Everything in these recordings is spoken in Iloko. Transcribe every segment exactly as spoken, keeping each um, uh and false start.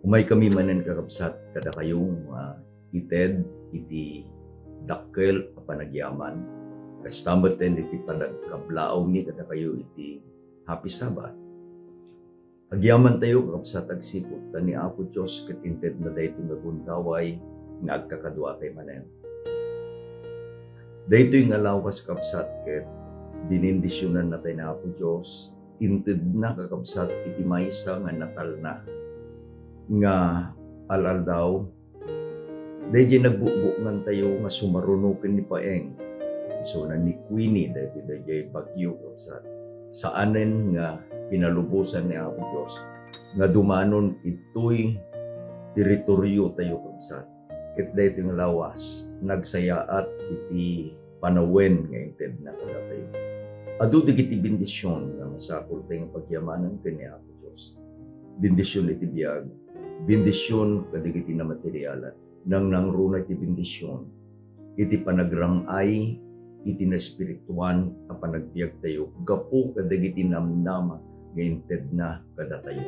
Umaykami manen, kakabsat, kadakayo nga ited iti dakkel a panagyaman, kasta metten iti panagkablaawmi kadakayo iti Happy Sabbath. Agyamantayo, kakabsat, agsipud ta ni Apo Dios ket intedna daytoy nga gundaway nga agkakaduatay manen. Daytoy nga lawas, kabsat, ket binindisionannatay ni Apo Dios. Intedna, kakabsat, iti maysa nga natalna nga al-aldaw, daydiay nagbukbukngantayo nga sumaruno ken ni Paeng. Isuna ni Queenie, daytoy daydiay bagyo, kabsat. Saanen nga pinalubosan ni Apo Dios nga dumanon itoy teritoriotayo, kabsat. Ket daytoy nga lawas, nagsayaat iti panawen nga intedna kadatayo. Adu dagiti bendision nga masapultayo nga pagyamanen ken ni Apo Dios. Bendision iti biag, bendision kadagiti namaterialan, nangnangruna iti bendision iti panagrang-ay iti naespirituan a panagbiagtayo gapu kadagiti namnama nga intedna kadatayo.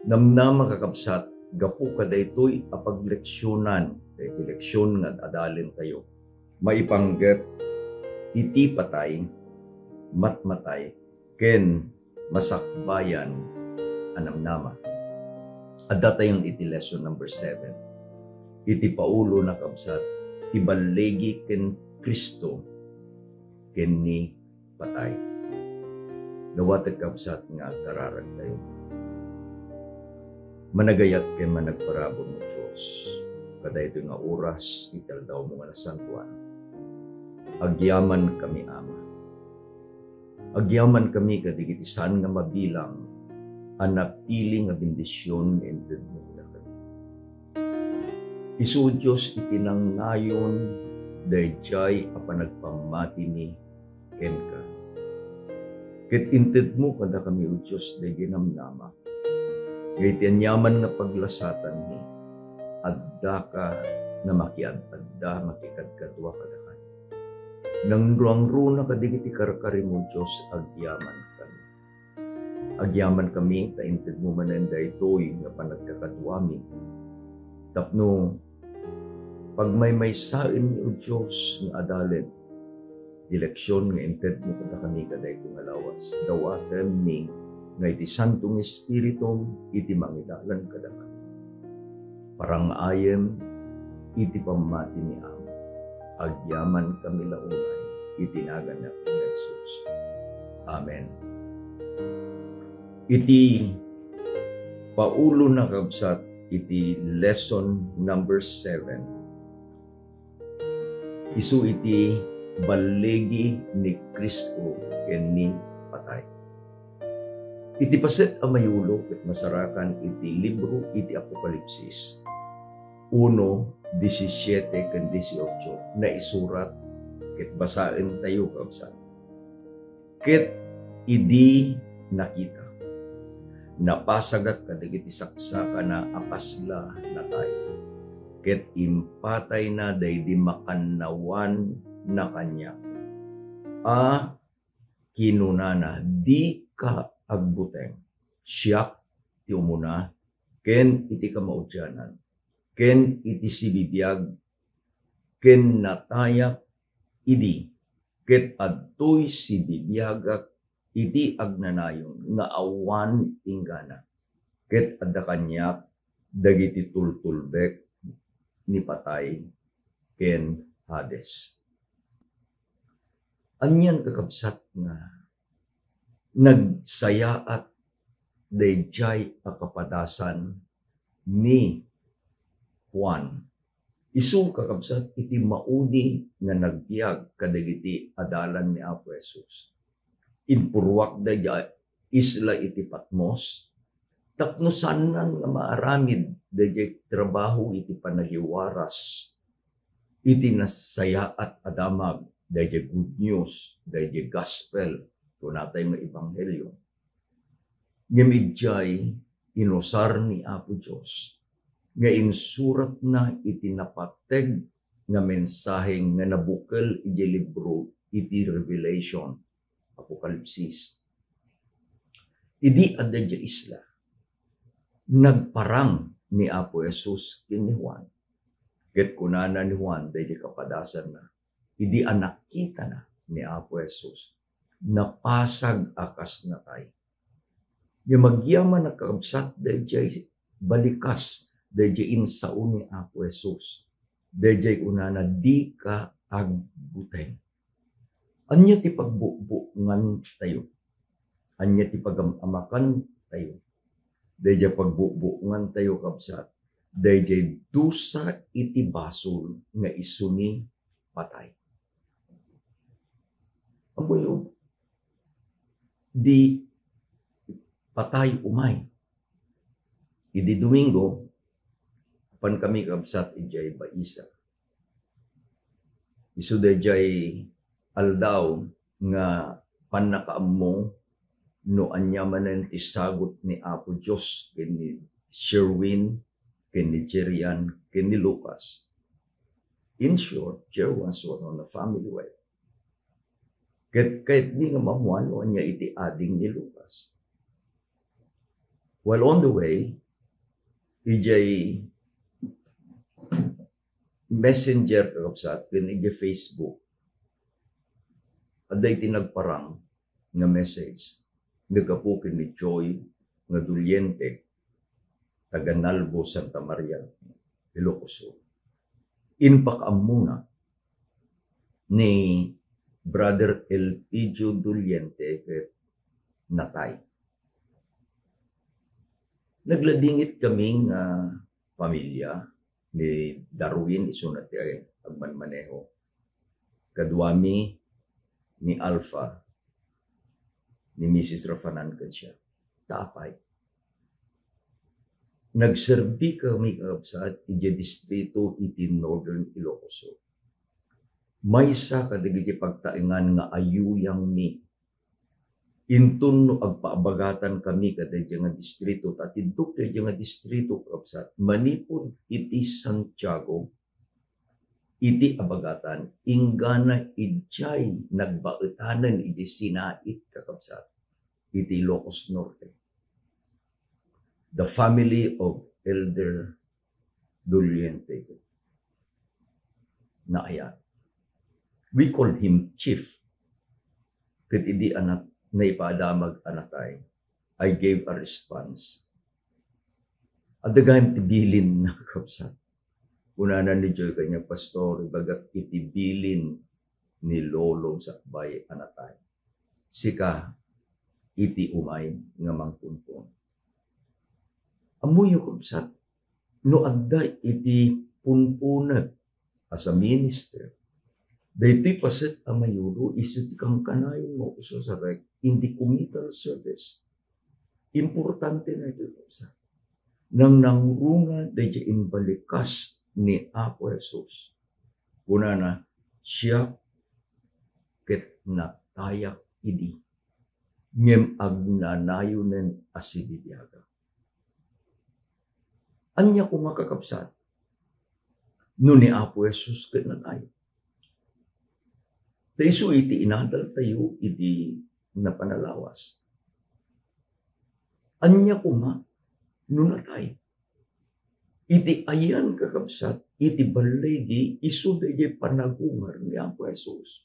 Namnama, kakabsat, gapu kadaytoy a pagleksionan, daytoy leksion nga ad-adalentayo maipanggep iti patay, matmatay, ken masakbayan a namnama. Addatayon iti lesson number seven. Iti paulona, kabsat, ti balligi ken Cristo ken ni patay. Dawatek, kabsat, nga agkararagtayo. Managayat ken managparabur, O Dios, kadaytoy nga oras iti aldawmo nga nasantoan. Agyamankami, Ama. Agyamankami kadagiti saan nga mabilang a napili nga bendision nga intedmo kadakami. Isu, O Dios, iti nangnayon daydiay a panagpammatimi kenka. Ket intedmo kadakami, O Dios, daydiay namnama nga iti aniaman nga paglasatanmi, addaka nga makiad-adda, makikadkadua kadakami. Nangrungruna kadagiti karkarimo, Dios, agyamankami. Agyamankami ta intedmo manen daytoy nga panagkakaduami. Tapno pagmaymaysaenmi, O Dios, nga adalen ti leksion nga intedmo kadakami kadaytoy nga lawas. Dawatemmi nga iti Santo nga Espiritum iti mangidalan kadakami. Parang-ayem iti pammatimi, Ama. Agyamankami la unay iti nagan ni Apo Jesus. Amen. Iti paulona, kabsat, iti lesson number seven, isu iti balligi ni Cristo ken ni patay. Iti paset a mayulo ket masarakan iti libro iti Apokalipsis uno, disisiete ken dieciocho, naisurat ket basaentayo, kabsat. Ket idi nakitak, napasagak kadagiti saksakana a kasla natay, ket impatayna daydi makannawanna kaniak, a kinunana, "Dika agbuteng. Siak ti umuna ken iti kamaudianan, ken iti sibibiag, ken natayak idi, ket adtoy sibibiagak iti agnanayon nga awan inggana, ket adda kaniak dagiti tultulbek ni patay ken Hades." Anian, kakabsat, nga nagsayaat daydiay a kapadasan ni Juan. Isu, kakabsat, iti maudi nga nagbiag kadagiti adalan ni Apo Jesus. Impurruak daydiay isla iti Patmos tapno saannan nga maaramid daydiay trabaho iti panagiwaras iti nasayaat a damag, daydiay good news, daydiay gospel, kunatayo nga ebanghelio. Ngem idiay inusar ni Apo Dios nga insuratna iti napateg nga mensahe nga nabukel idiay libro iti Revelation, Apokalipsis. Idi adda idiay isla, nagparang ni Apo Jesus ken ni Juan. Ket kunana ni Juan daydi kapadasanna, idi a nakitana ni Apo Jesus, napasag a kas natay. Ngem agyaman a kakabsat daydiay balikas, daydiay insao ni Apo Jesus. Daydiay kunana, "Dika agbuteng." Ania ti pagbubuongan tayo? Ania ti pagam-amakan tayo? Daydiay pagbubuongan tayo, kabsat, daydiay dusa iti basol nga isu ni patay. Ammoyo, di patay umay. Idi Domingo, apan kami, kabsat, idiay Baisa. Isu daydiay aldaw nga pannakaammo no ania manen ti sagut ni Apo Dios ken ni Sherwin, ken ni Jerian, ken ni Lucas. In short, Jerwans was on a family way. Ket kayatmi nga maammoan no ania iti ading ni Lucas. While on the way, idiay messenger, kakabsat, ken idiay Facebook, adda iti nagparang nga message, naggapu ken ni Joy nga Doliente, taga Nalbo, Santa Maria, Ilocos Sur. Impakaammona ni Brother Elpidio Doliente ket natay. Nagladingit kami nga pamilya ni Darwin, isuna ti agmanmaneho. Kaduami ni Alpha, ni Missus Rafanan ken siak. Ta apay. Nagserbi kami, kakabsat, idiay distrito iti Northern Ilocos Sur. Maysa kadagiti pagtaengan nga ayuyangmi inton no agpaabagatan kami kadaydiay nga distrito, ta atindok daydiay nga distrito, kakabsat, manipud iti Santiago, iti Abagatan, inggana idiay nagbaetanen iti sinait, kakabsat, iti Ilocos Norte. The family of Elder Doliente. Naayat. We called him Chief. Ket idi anak naipaadamag a natay, I gave a response. Adda gayam ti bilin, kakabsat. Kunana ni Joy kaniak, "Pastor, ibagak iti bilin ni Lolo sakbay a natay. Sika iti umay nga mangpunpon." Ammoyo, kabsat, no adda iti punponek as a minister, daytoy paset a mayulo isu ti kankanayon nga ususarek in the committal service. Importante na iti, kabsat. Nangnangruna daydiay imbalikas ni Apo Jesus. Kunana, "Siak ket natayak idi, ngem agnanayonen a sibibiagak." Ania koma, kakabsat, no ni Apo Jesus ket natay? Ta isu iti inadal tayo idi napan a lawas. Ania koma no natay? Iti ayan, kakabsat, iti balligi, isu daydiay panagungar ni Apo Jesus.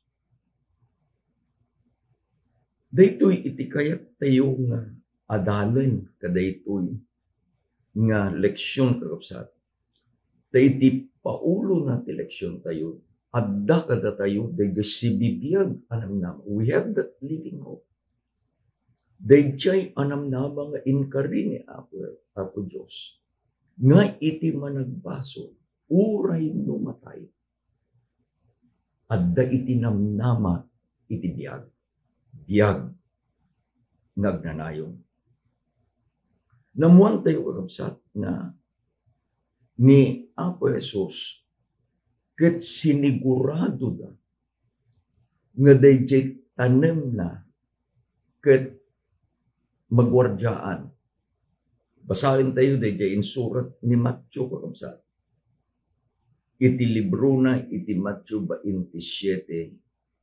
Daytoy iti kayat tayo nga adalen kadaytoy nga leksyon, kakabsat. Ta iti paulona ti leksyon tayo, adda kadatayo daydiay sibibiag a namnama. We have that living hope. Daydiay a namnama nga inkari ni Apo, Apo Dios, nga iti managbasol, uray no matay, adda iti namnama iti biag. Biag nga agnanayon. Naammoan tayo, kakabsat, nga ni Apo Jesus ket sinigurado da nga daydiay tanemna ket maguardiaan. Basaen tayo daydiay insurat ni Mateo, kakabsat. Iti librona iti Mateo baintisiete,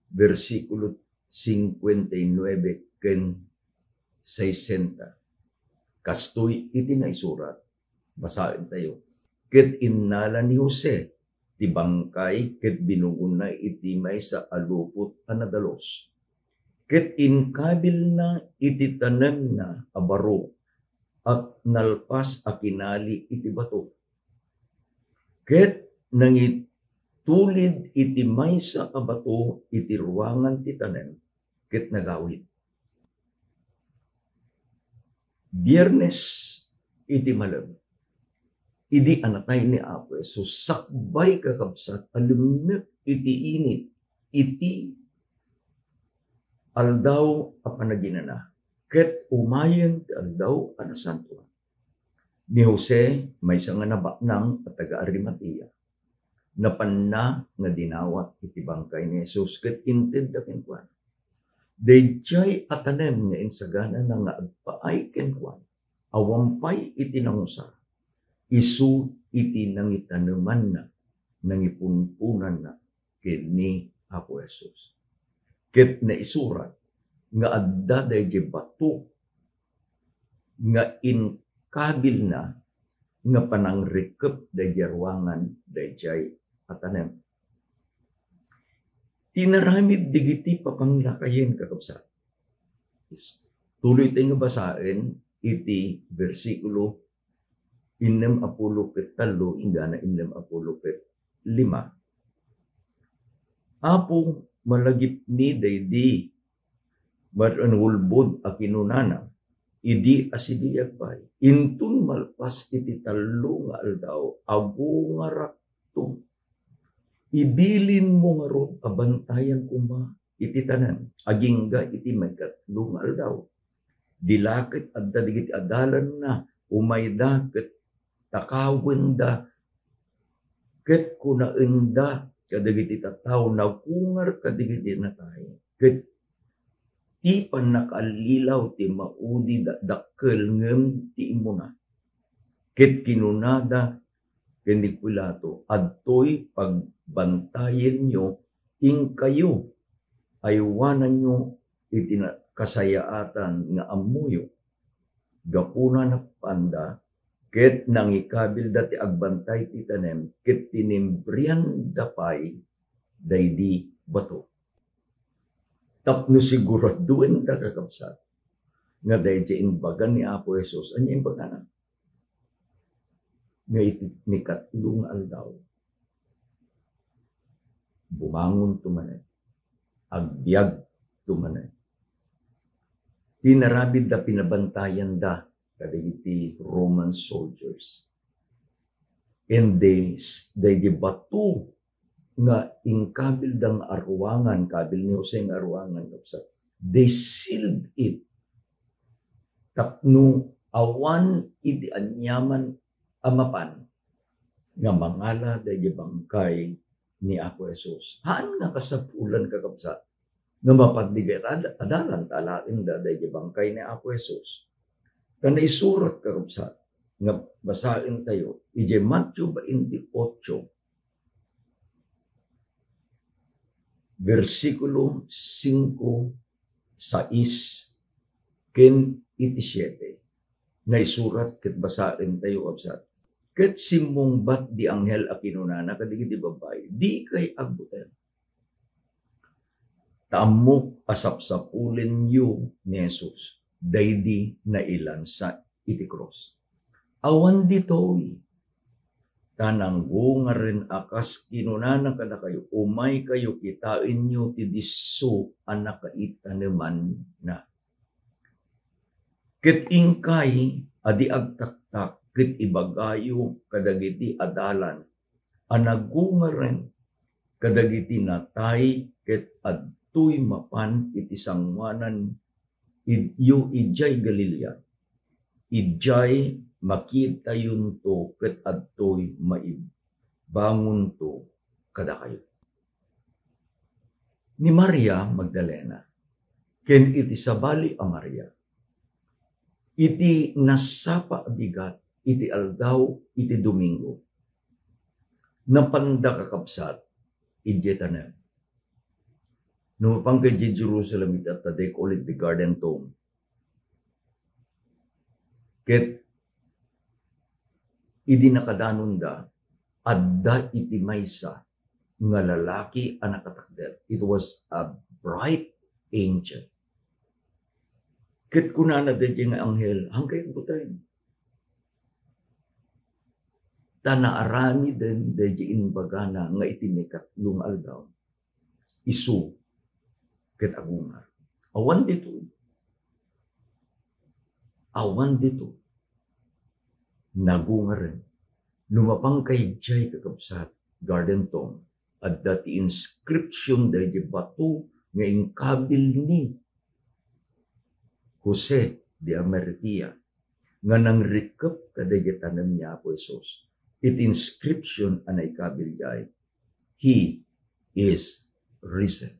bersikulo singkuenta y nuebe ken sesenta. Kastoy iti naisurat, Basaentayo. Ket innala ni Jose ti bangkay ket binugonna iti maysa a lupot a nadalus. Ket inkabilna iti tanemna a baro a nalpas a kinali iti bato. Ket nangitulid iti maysa a bato iti ruangan ti tanem ket nagawid. Biernes iti malem, idi a natay ni Apo Jesus, sakbay, kakabsat, a lemnek iti init iti Aldaw a Panaginana, ket umayen ti Aldaw a Nasantoan. Ni Jose, maysa nga nabaknang a taga-Arimatea, napanna nga dinawat iti bangkay ni Jesus ket intedda kenkuana. Daydiay a tanem nga insaganana nga agpaay kenkuana, awan pay iti nangusar, isu iti nangitanemanna, nangipunponanna ken ni Apo Jesus. Ket naisurat nga adda daydiay bato nga inkabilna nga panangrekep daydiay ruangan daydiay a tanem. Tinaramid digiti papanglakayen, kakabsat. Is-, tuloy tayo nga basaen iti bersikulo innem a pulo ket tallo, inggana innem a pulo ket lima. Apo, malagipmi daydi manulbod a kinunana, idi asibiag pay. Inton malpas iti tallo nga aldaw, agungarakto. Ibilinmo ngarud a bantayan koma iti tanem, agingga iti maikatlo nga aldaw. Di la ket adda dagiti adalanna, umayda ket takawenda, ket kunaenda kadagiti tattao, nagungar kadagiti natay, ket ti pannakaallilaw ti maudi da-, dakkel ngem ti immuna. Ket kinunada ken ni Pilato, "Adtoy pagbantayenyo, inkayo, aywananyo iti na-, kasayaatan nga ammoyo." Gapuna, napanda, ket nangikabilda ti agbantay ti tanem, ket tinimbrianda pay daydi bato. Tapno siguraduenda, kakabsat, nga daydiay imbaga ni Apo Jesus, ania imbagana? Nga iti nikatlo nga aldaw, bumangonto manen, agbiagto manen. Tinaramidda, pinabantayanda kadagiti Roman soldiers. And they, daydi bato nga inkabilda nga aruangan, kabil ni Jose nga aruangan, kabsat, they sealed it. Tapno awan iti aniaman a mapan nga mangala daydi bangkay ni Apo Jesus. Haan nga kasapulan, kakabsat, nga mapan dagiti ad-, adalan ta alaenda daydi bangkay ni Apo Jesus. Ta naisurat, kakabsat, nga basaentayo idiay Mateo twenty-eight, bersikulo singko, sais, ken iti siete. Naisurat ket basaentayo, kabsat. Ket simmungbat di anghel a kinunana kadagiti babbai, "Dikay agbuter. Ta ammok a sapsapulenyo ni Jesus, daydi nailansa iti krus. Awan ditoy, ta nagungaren a kas kinunana kadakayo, umaykayo, kitaenyo ti disso a nakaitanemanna. Ket inkay a di agtaktak ket ibagayo kadagiti adalan a nagungaren kadagiti natay ket adtoy mapan iti sangoanan id-, yo idiay Galilea. Idiay makitayonto ket adtoy maib-, bangonto kadakayo." Ni Maria Magdalena ken iti sabali a Maria, iti nasapa a bigat iti aldaw iti Domingo, napanda, kakabsat, idiay tanem. No mapan ka idiay Jerusalem, iti adda, they call it the Garden Tomb. Ket idi nakadanonda, adda iti maysa nga lalaki a nakatakder. It was a bright angel. Ket kunana daydiay nga anghel, "Haankayo agbuteng. Ta naaramiden daydiay imbagana nga iti maikatlo nga aldaw, isu ket agungar." Awan ditoy. Awan ditoy. Nagungaren. No mapanka idiay, kakabsat, Garden Tomb, adda ti inscription daydiay bato nga inkabil ni Jose de Arimatea nga nangrikep kadaydiay tanem ni Apo Jesus. Iti inscription a naikabil idiay, "He is risen."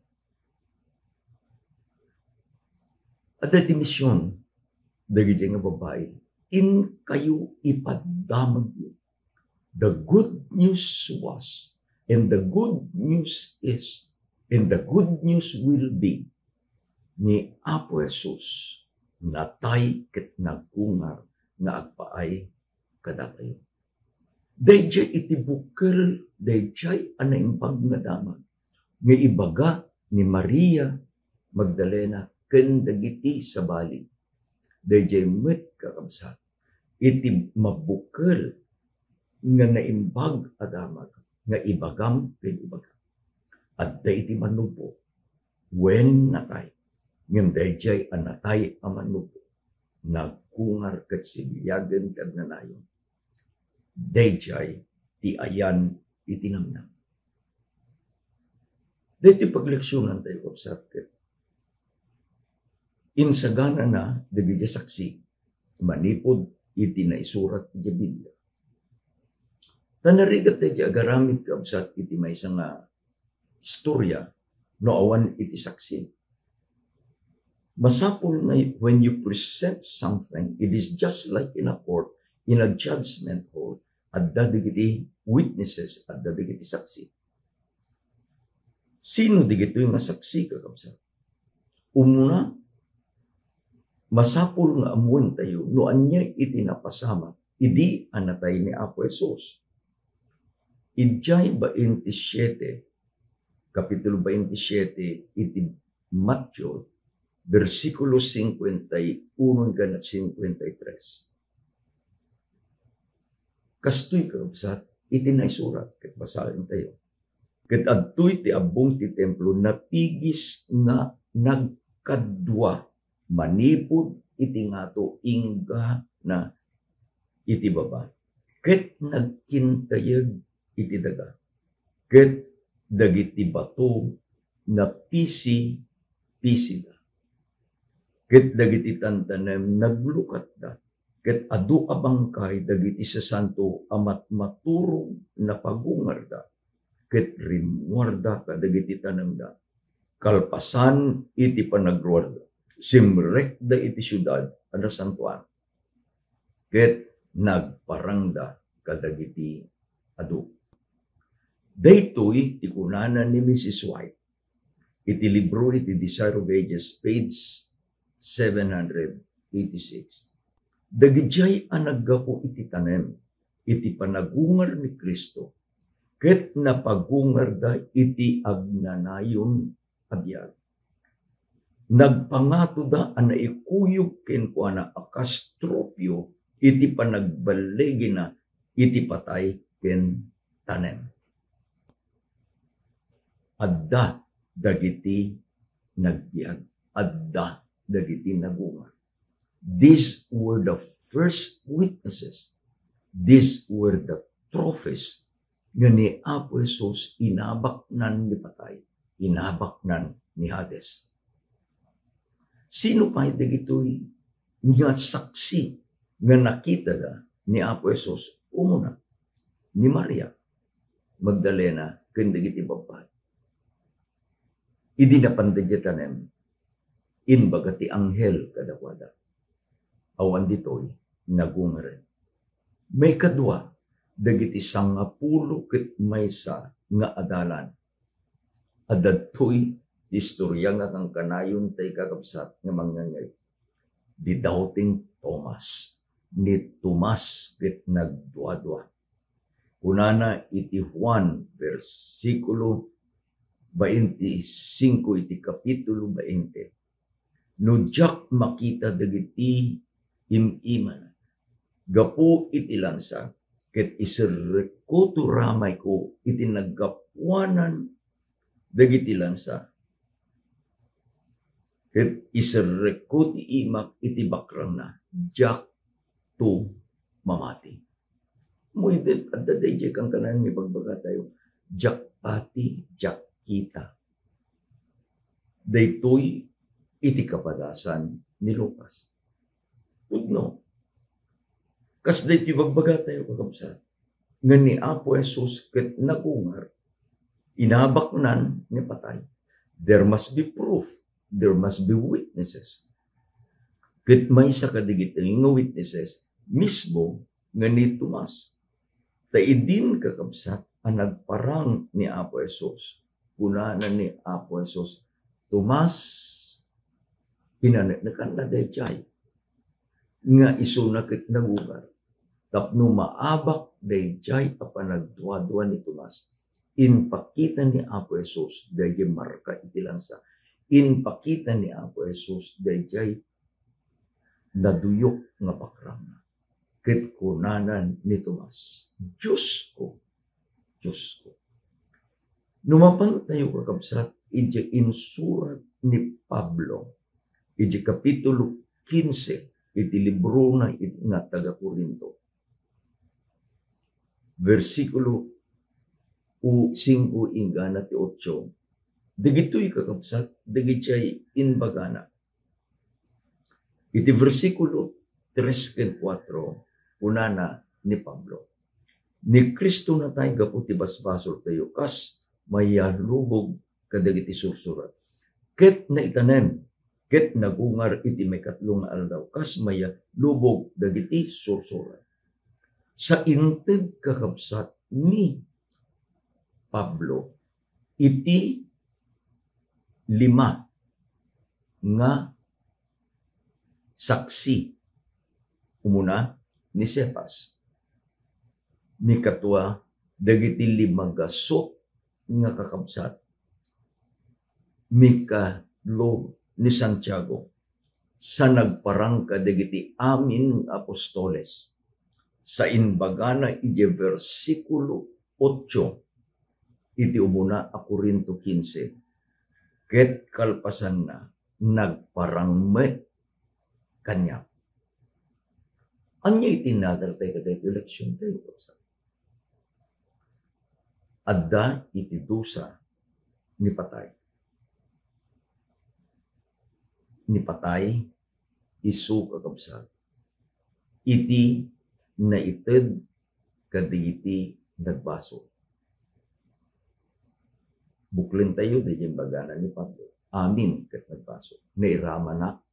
Adda ti mision dagiti nga babai, "Inkayo ipaddamagyo." The good news was, and the good news is, and the good news will be, ni Apo Jesus natay ket nagungar nga agpaay kadatayo. Daydiay iti bukel daydiay a naimbag nga damag nga ibaga ni Maria Magdalena ken dagiti sabali. Daydiay met, kakabsat, iti mabukel nga naimbag a damag nga ibagam ken ibagam. Adda iti manubbo wen natay. Ngem daydiay a natay a manubbo, nagungar ket sibiagen ti agnanayon. Daydiay ti ayan iti namnam. Daytoy pagleksionantayo, kabsat, ket insaganana dagiti saksi manipud iti naisurat iti Biblia. Ta narigat daydiay agaramid, kabsat, iti maysa nga istorya no awan iti saksi. Masapul nga when you present something, it is just like in a court, in a judgment hall, adda dagiti witnesses, adda dagiti saksi. Sino dagitoy nga saksi, kakabsat? Umuna, masapul nga ammoentayo no ania iti napasamak idi a natay ni Apo Jesus. Idiay baintisiete, kapitulo baintisiete iti Mateo, bersikulo singkuenta y uno hanggang singkuenta y tres. Kastoy, kakabsat, iti naisurat, ket basaentayo. Ket adtoy ti abbong ti templo napigis nga nagkadua manipud iti ngato inggana iti baba, ket nagkintayeg iti daga, ket dagiti bato napisi-pisida, ket dagiti tantanem naglukatda, ket adu a bangkay dagiti sasanto a matmaturog napagungarda, ket rimmuarda kadagiti tanemda. Kalpasan iti panagruarda, simrekda iti siudad a nasantoan, ket nagparangda kadagiti adu. Daytoy ti kunana ni Missus White iti libro iti Desire of Ages, page seven hundred eighty-six. Dagidiay a naggapu iti tanem iti panagungar ni Cristo, ket napagungarda iti agnanayon a biag. Nagpangatoda a naikuyog kenkuana a kas trupio iti panagballigina iti patay ken tanem. Adda dagiti nagbiag, adda dagiti nagungar. These were the first witnesses. These were the trophies nga ni Apo Jesus inabaknan ni patay, inabaknan ni Hades. Sino pay dagitoy nga saksi nga nakitada ni Apo Jesus? Umuna, ni Maria Magdalena ken dagiti babbai. Idi napanda diay tanem, imbaga ti anghel kadakuada. Awan ditoy, nagungaren. Maikadua, dagiti sangapulo ket maysa nga adalan. Adda ditoy ti istoria nga kankanayon tay kakabsat nga mangngengngeg. The doubting Thomas. ni Tomas ket nagduadua. Kunana iti Juan, bersikulo bainti singko iti kapitulo bainti, "No diak makita dagiti im-imana gapu iti lansa, ket iserrekko ti ramayko iti naggapuanan dagiti lansa, ket iserrekko ti imak iti bakrangna, diakto mamati." Mo idi adda daydiay kankanayon nga ibagbagatayo, "Diak pati, diak kita." Daytoy iti kapadasan ni Lucas. Pudno. Kas daytoy ibagbagatayo, kakabsat, nga ni Apo Jesus ket nagungar, inabaknan nga patay. There must be proof. There must be witnesses. Ket maysa kadagiti nga witnesses mismo nga ni Tomas. Ta idin, kakabsat, a nagparang ni Apo Jesus, kunana ni Apo Jesus, "Tomas, pinaneknekanna daydiay nga isuna ket nagungar, tapno maabak daydiay a panagduadua ni Tomas." Impakita ni Apo Jesus daydiay marka iti lansa. Impakita ni Apo Jesus daydiay naduyok nga bakrangna. Ket kunana ni Tomas, "Diosko, Diosko." No mapantayo, kakabsat, iti insurat ni Pablo iti kapitulo kinse iti librona it-, nga taga-Corinto, bersikulo u-, singko inggana ti otso, dagitoy, kakabsat, dagitoy imbagana. Iti bersikulo tres ken kuatro, kunana ni Pablo, "Ni Cristo natay gapu ti basbasoltayo, kas mayalubog kadagiti sursurat. Ket naitanem, ket nagungar iti maikatlo nga aldaw, kas mayalubog dagiti sursurat." Sa inted, kakabsat, ni Pablo iti lima nga saksi. Umuna, ni Cephas. Mikadua, dagiti lima gasut nga kakabsat. Mikatlo, ni Santiago. Sa nagparang kadagiti amin nga apostoles. Sa imbagana idiay bersikulo otso iti umuna a Corinto kinse, ket kalpasanna, nagparang met kaniak. Ania iti nadaltayo kadagiti leksiontayo, kakabsat? Adda iti dusa ni patay. Ni patay, isu, kakabsat, iti naited kadagiti nagbasol. Buklentayo daydiay imbagana ni Pablo. Amin ket nagbasol. Nairamanak,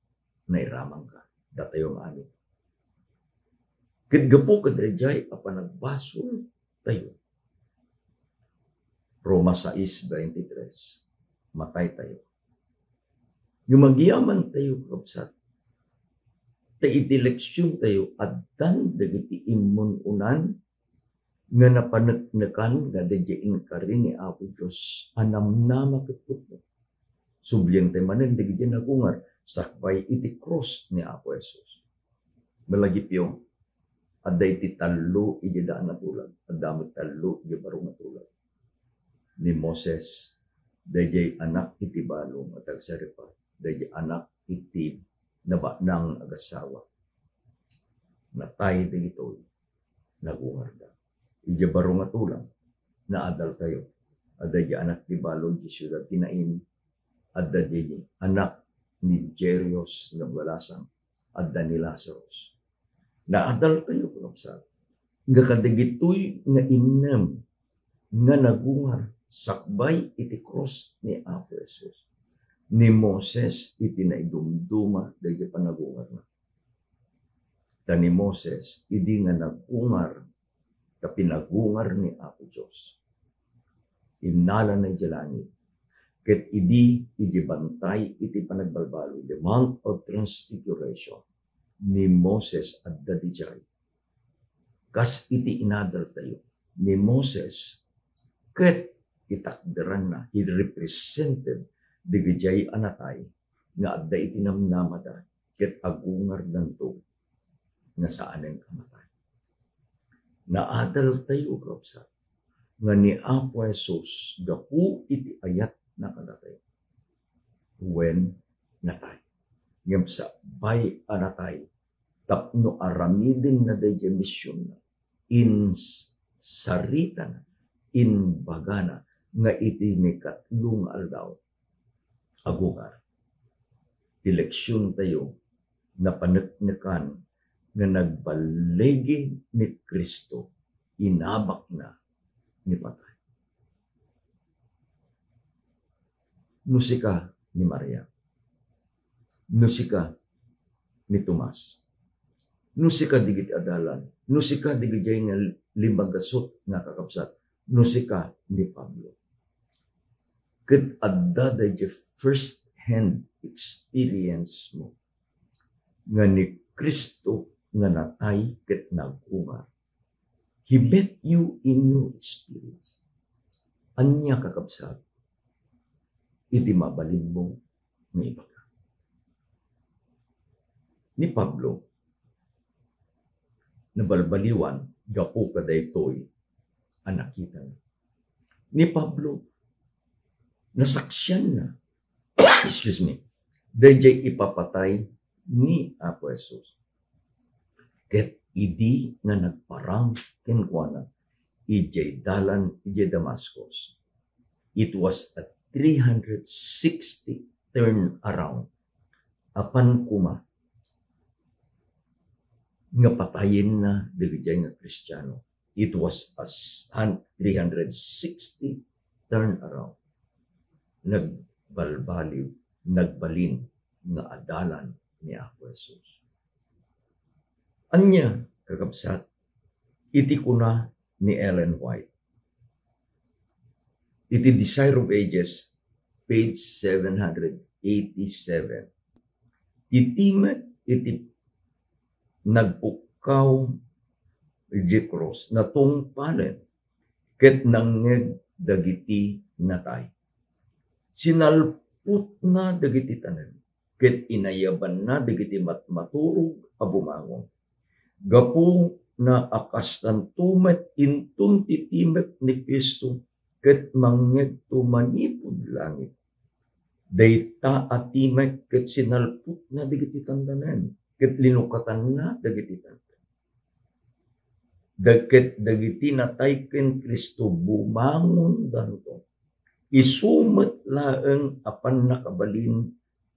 nairamanka. Datayo nga amin. Ket gapu kadaydiay a panagbasoltayo, Roma sais veintitrés, mataytayo. Ngem agyamantayo, kakabsat, ta iti leksiontayo, addan dagiti immun-unan nga napaneknekan nga daydiay inkari ni Apo Dios a namnama ket pudno. Sublientayo manen dagiti nagungar sakbay iti krus ni Apo Jesus. Malagipyo, adda iti tallo idi daan a tulag, adda met tallo idi baro nga tulag. Ni Moses, daydiay anak iti balo nga tagsaripar, daydiay anak iti nabanang agassawa. Natay dagitoy, nagungarda. Idiay baro nga tulag, naadaltayo. Adda idiay anak ti balo, idiay siudad ti Nain, adda diay anak ni Jairus nga balasang, adda ni Lazarus. Naadaltayo, kakabsat, nga kadagitoy nga innem nga nagungar sakbay iti krus ni Apo Jesus. Ni Moses iti naidumduma daydiay panagungarna. Ta ni Moses, idi nga nagungar, ta pinagungar ni Apo Dios, innalana idiay langit. Ket idi, idi bantay iti panagbalbaliw, the Mount of Transfiguration, Ni Moses adda didiay. Kas iti inadaltayo, ni Moses ket itakderanna, he represented didiay a natay nga adda iti namnamada ket agungardanto nga saanen a matay. Naadaltayo, kakabsat, nga ni Apo Jesus gapu iti ayatna kadatayo. Wen, natay. Ngem sakbay a natay, tapno aramidenna daydiay missionna, insaritana, imbagana nga iti mikatlo nga aldaw, agungar. Ti leksiontayo, napaneknekan nga nagballigi ni Cristo, inabakna ni patay. No sika ni Maria, no sika ni Tomas, no sika dagiti adalan, no sika dagiti nga limagasut nga kakabsat, no sika ni Pablo, ket adda daydiay first hand experience mo nga ni Cristo nga natay ket nagungar. He met you in your experience. Ania, kakabsat, iti mabalinmo nga ibaga? Ni Pablo, nabalbaliwan gapu kadaytoy a nakitana. Ni Pablo, nasaksianna, excuse me, daydiay ipapatay ni Apo Jesus. Ket idi nga nagparang kenkuana idiay dalan idiay Damascus, it was a three hundred sixty turn around. Apan koma nga patayenna dagiti nga Kristiano, it was a s-, an-, three hundred sixty turn around. Nagbalbaliw, nagbalin nga adalan ni Apo Jesus. Ania, kakabsat, iti kuna ni Ellen White iti Desire of Ages, page seven hundred eighty-seven. Ti timek iti nagpukkaw iti krus natungpalen ket nangngeg dagiti natay. Sinalputna dagiti tanem ket inayabanna dagiti matmaturog a bumangon. Gapu na a kastanto met inton ti timek ni Cristo ket mangngegto manipud langit. Dayta a timek ket sinalputna dagiti tantanem, ket linukatanna dagiti tantanem. Ket dagiti natay ken Cristo bumangondanto. Isu met laeng a pannakabalin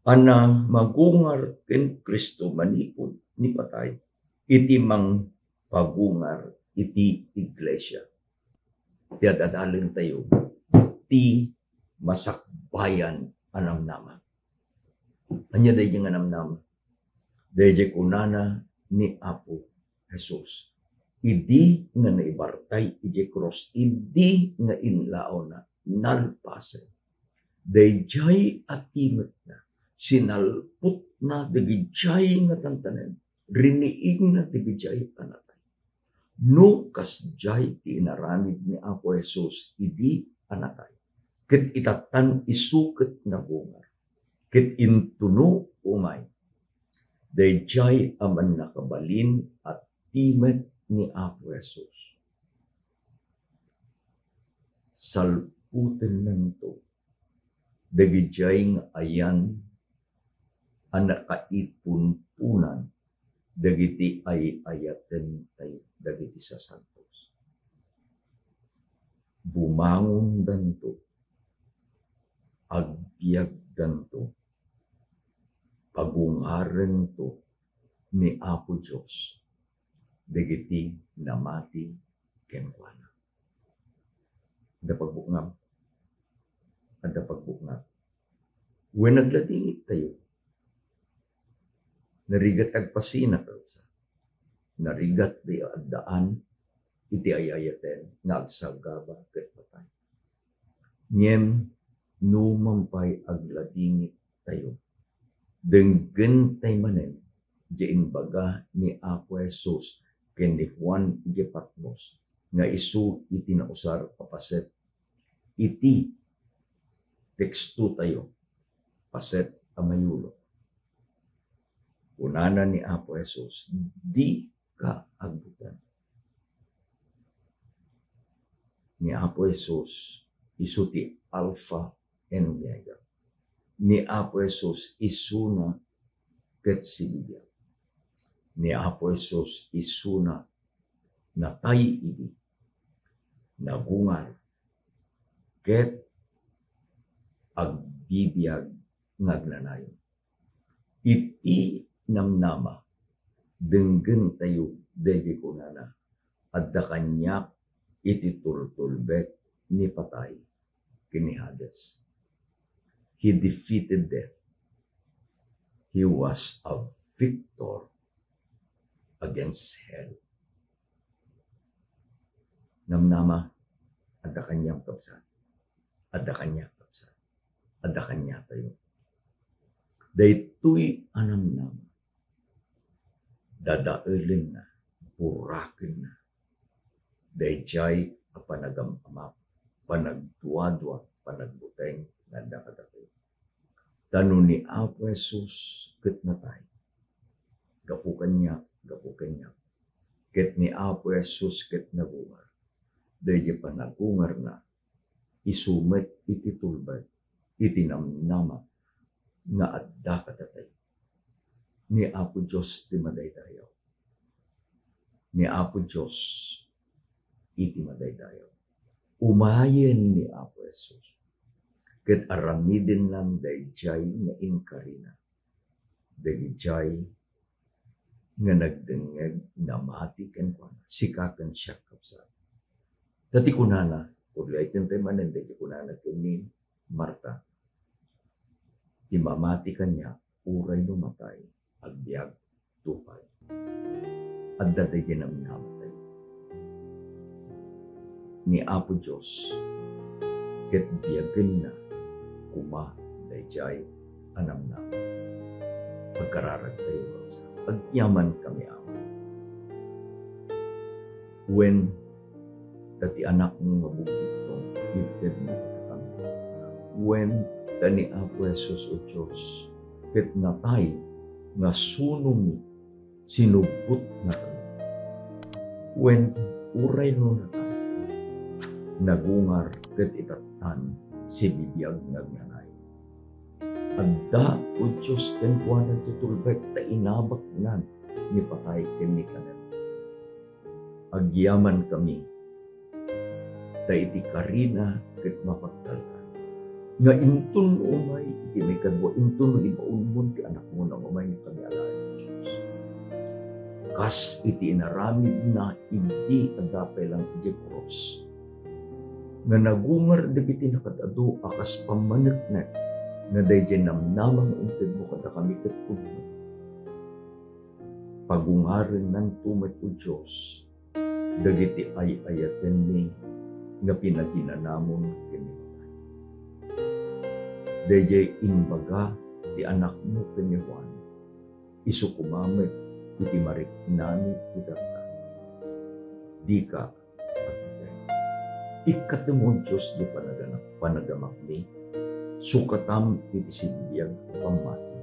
a magungar ken Cristo manipud ni patay iti mangpagungar iti iglesia. Ti ad-adalentayo, ti masakbayan a namnama. Ania daydiay nga namnama? Daydiay kunana ni Apo Jesus, idi nga naibartay idiay krus, idi nga inlaawna, nalpasen. Daydiay a timekna, sinalputna dagidiay nga tantanem, riniingna dagidiay a natay. No kasdiay ti inaramid ni Apo Jesus idi a natay, ket itattan isu ket nagungar, ket intuno umay, daydiay a mannakabalin a timek ni Apo Jesus. Salputennanto dagidiay nga ayan a nakaipunpunan dagiti ay-ayaten tayo dagiti sasantos. Bumangondanto, agbiagdanto, pagungarento ni Apo Dios dagiti namati kenkuana. Adda pagbuknga. Adda pagbuknga. Wen, nagladingit tayo. Narigat agpasina, kakabsat. Narigat ti addaan iti ay-ayaten nga agsagaba ket patay. Ngem no man pay agladingit tayo, denggen tay manen diay imbaga ni Apo Jesus ken ni Juan idiay Patmos nga isu iti nausar a paset iti tekstotayo, paset a mayulo. Kunana ni Apo Jesus, "Dika agbuteng." Ni Apo Jesus, isu ti Alpha and Omega. Ni Apo Jesus, isuna ket sibibiag. Ni Apo Jesus, isuna natay idi, nagungar, ket agbibiag nga agnanayon. Iti namnama, denggentayo daydi kunana, "Adda kaniak iti tultulbek ni patay ken ni Hades." He defeated death. He was a victor against hell. Namnama, adda kaniam, kabsat. Adda kaniak, kabsat. Adda kaniatayo. Daytoy a namnama, dadaelenna, burakenna daydiay a panagam-amap, panagduadua, panagbuteng nga adda kadatayo. Ta no ni Apo Jesus ket natay, gapu kaniak, gapu kaniak, ket ni Apo Jesus ket nagungar, daydiay panagungarna, isu met iti tulbek, iti namnama nga adda kadatayo. Ni Apo Dios ti madaydayaw. Ni Apo Dios iti madaydayaw. Umayen ni Apo Jesus, ket aramidennan daydiay nga inkarina. Dagijay nga nagdengngeg, namati kenkuana, sika ken siak, kabsat. Ta ti kunana, uray daytoy manen, dagiti kunana ken ni Marta, ti mamati kaniak, uray no matay, agbiag tupay. Adda daydiay namnamatayo. Ni Apo Dios, ket biagenna koma daydiay a namnama. Agkararagtayo, kabsat. Agyamankami, Ama. Wen, ta ti Anakmo nga bugbugtong, itedmo kadakami. Wen, ta ni Apo Jesus, O Dios, ket natay nga sunongmi, sinubbotna kami. Wen, uray no natay, nagungar ket itattan, sibibiag nga agnanayon. Adda, O Dios, kenkuana ti tulbek ta inabaknan ni patay ken ni kanem. Agyamankami, ta iti karina ket mapagtalkan. Nga inton no umay iti maikadua, inton no ibaonmon ti Anakmo nga umay, nga kami alaen, O Dios. Kas iti inaramidna idi adda pay lang idiay krus, nga nagungar dagiti nakaad-adu a kas pammaneknek, nga daydiay namnama nga intedmo kadakami ket pudno. Pagungarennanto met, O Dios, dagiti ay-ayatenmi nga pinaginanamon ken ni Juan. Daydiay imbaga ti Anakmo ken ni Juan, isu koma met iti mariknami itatta. Dika agbuteng. Ikkatmo, O Dios, ti panagana-, panagamapmi, sukatam iti sibibiag a pammati.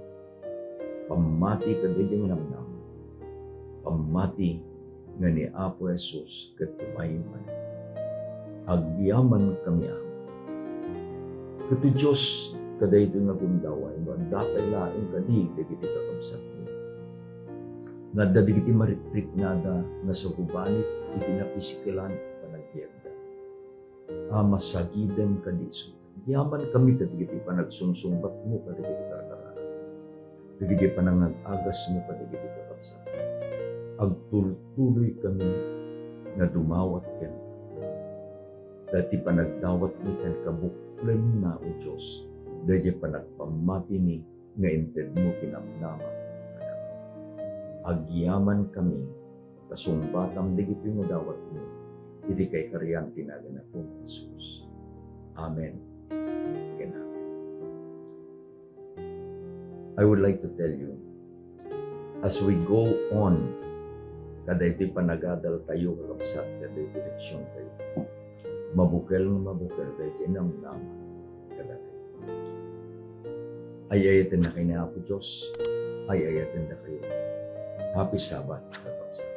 Pammati kadaydiay nga namnama. Pammati nga ni Apo Jesus ket umay manen. Agyamankami, Ama. Ket, O Dios, kadaytoy nga gundaway, no adda pay laeng kadi dagiti kakabsatmi nga adda dagiti marikriknada nga sagubanit iti napisikelan a panagbiagda. Ama, sagidem kadi isu. Agyamankami kadagiti panagsungsungbatmo kadagiti karkararag, dagiti panangag-agasmo kadagiti kakabsat. Agtultuloykami nga dumawat kenka. Ta ti panagdawatmi kenka buklenna, O Dios, daydiay panagpammatimi nga intedmo ti namnama. Agyamankami ta sungbatam dagitoy nga dawatmi iti kaikarian ti nagan Apo Jesus. Amen ken amen. I would like to tell you, As we go on, kadaytoy panagadaltayo, kakabsat, kadaytoy leksiontayo, mabukel nga mabukel daytoy namnama kadatayo. Ay-ayatennakayo ni Apo Dios, ay-ayatennakayo. Happy Sabbath, kakabsat.